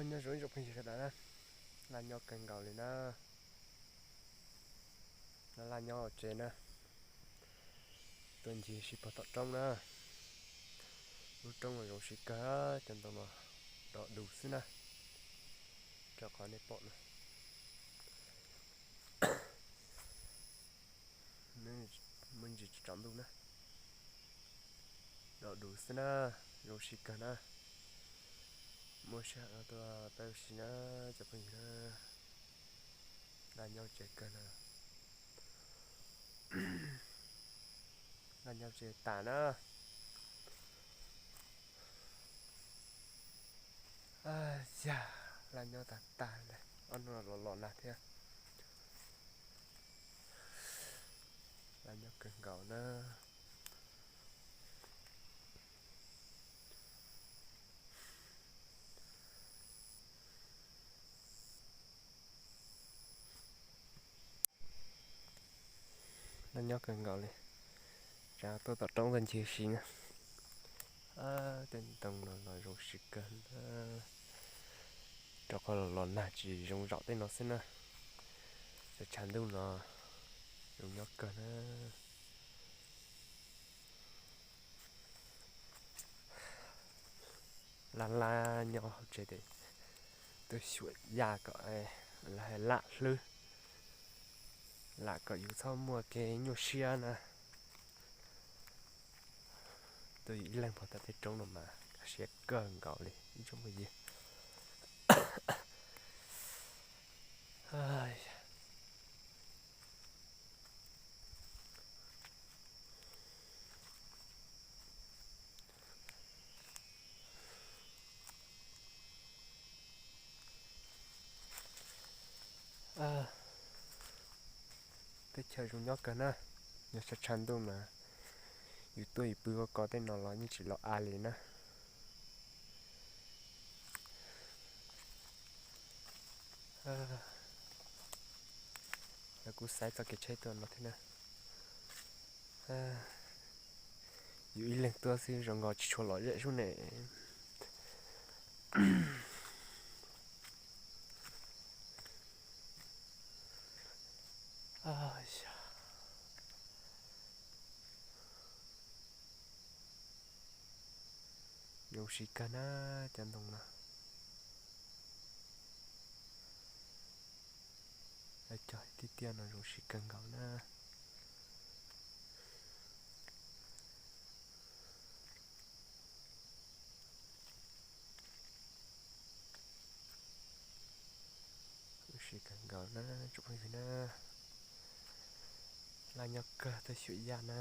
Nyob zoo ib tsoom phooj ywg sawv daws na, laj nyob kawg nkaus li na. Laj nyob tsev na, tuaj ncig si puag tom roob na. Lub roob no zoo siab kawg, cov ntoo no dov dus xwb na, rau qhov nej pom no. Muaj ntsis tsaus ntuj na, dov dus xwb na, zoo siab kawg na. Muaj sij hawm no tuaj peb ua si na, cov phooj ywg na. Laj nyob tsev kawg na, laj nyob tsev tas na. Yog, laj nyob tas tas li, ob hnub los los nag thiab. Laj nyob kawg nkaus na. Laj nyob kawg nkaus li, tsam tuaj tom roob tag ncig si na. Tej ntoo no los zoo siab kawg na, rau qhov los los nag tsis zoo zaum tej no xwb na. Tshav tshav ntuj no zoo nyob kawg na. Laj laj nyob hauv tsev tes, tuaj xyuas yaj kom lam hlwb, lam kom yus txhob muaj kev nyuaj siab na. Tuaj yus ib leeg puag tom tej roob no mas siab kawg nkaus li ib tsoom phooj ywg. Teb chaws zoo nyob kawg na, yog tshav tshav ntuj na, yus tuaj yus pw ko ko tej no los yeej tsis los av li na. Lawv kuj xaiv txoj kev tsheb tuaj no thiab na. Yus ib leeg tuaj xwb zoo nkaus tsis tshua lom zem sub ne. Zoo siab kawg na, cov ntoo no. Cog tiag tiag no zoo siab kawg nkaus na. Zoo siab kawg nkaus na tsoom phooj ywg na. Laj nyob kawg tuaj xyuas yaj na.